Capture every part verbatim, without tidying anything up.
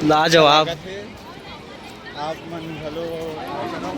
लाजवाब। आप मन घलो आओ, चलो।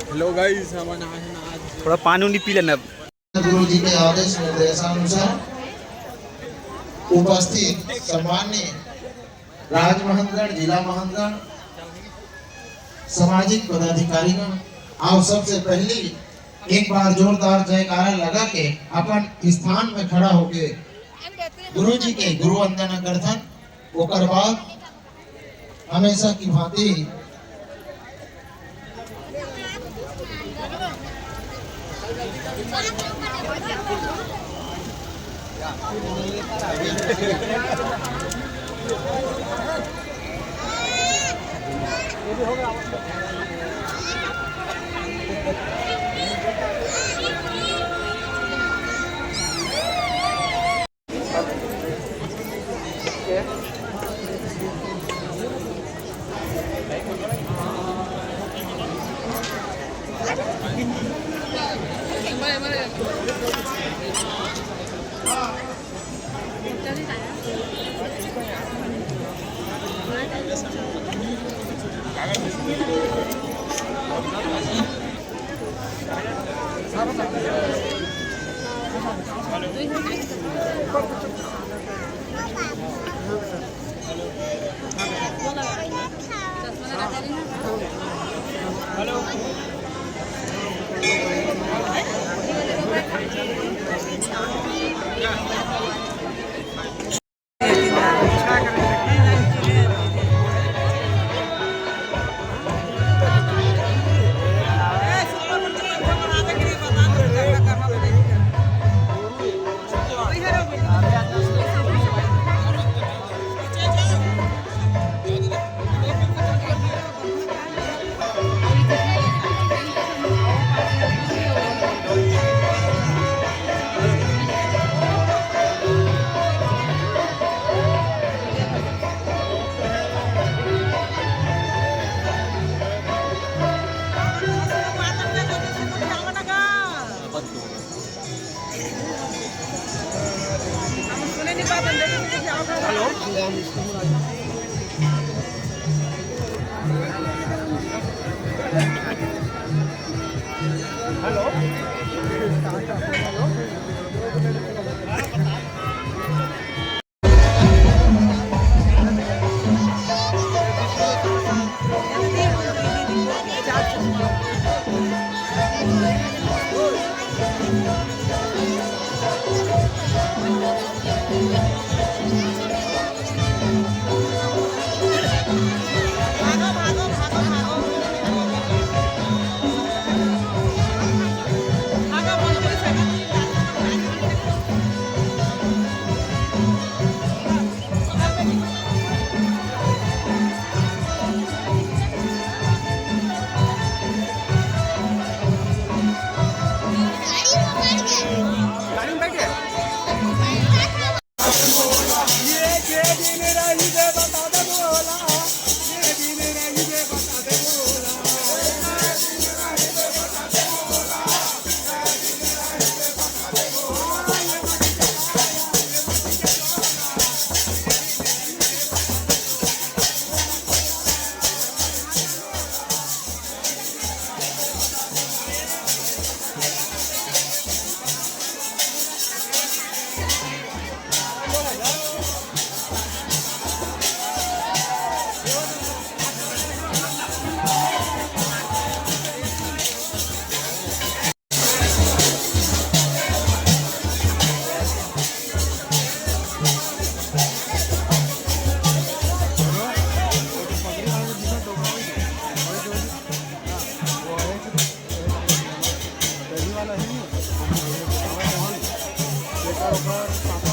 हेलो गाइस, हमन आज ना आज थोड़ा पानी उनी पी लेना। गुरु जी के आदेश निर्देशानुसार उपस्थित सम्माननीय राज महंतगढ़, जिला महंतगढ़, सामाजिक पदाधिकारीगण, आओ सबसे पहली एक बार जोरदार जयकारा लगा के अपन स्थान में खड़ा होके गुरु जी के गुरु वंदना करथन। ओकर बाद हमेशा की भांति नहीं है। हम लोग बतावत हन, एकर ओकर साफ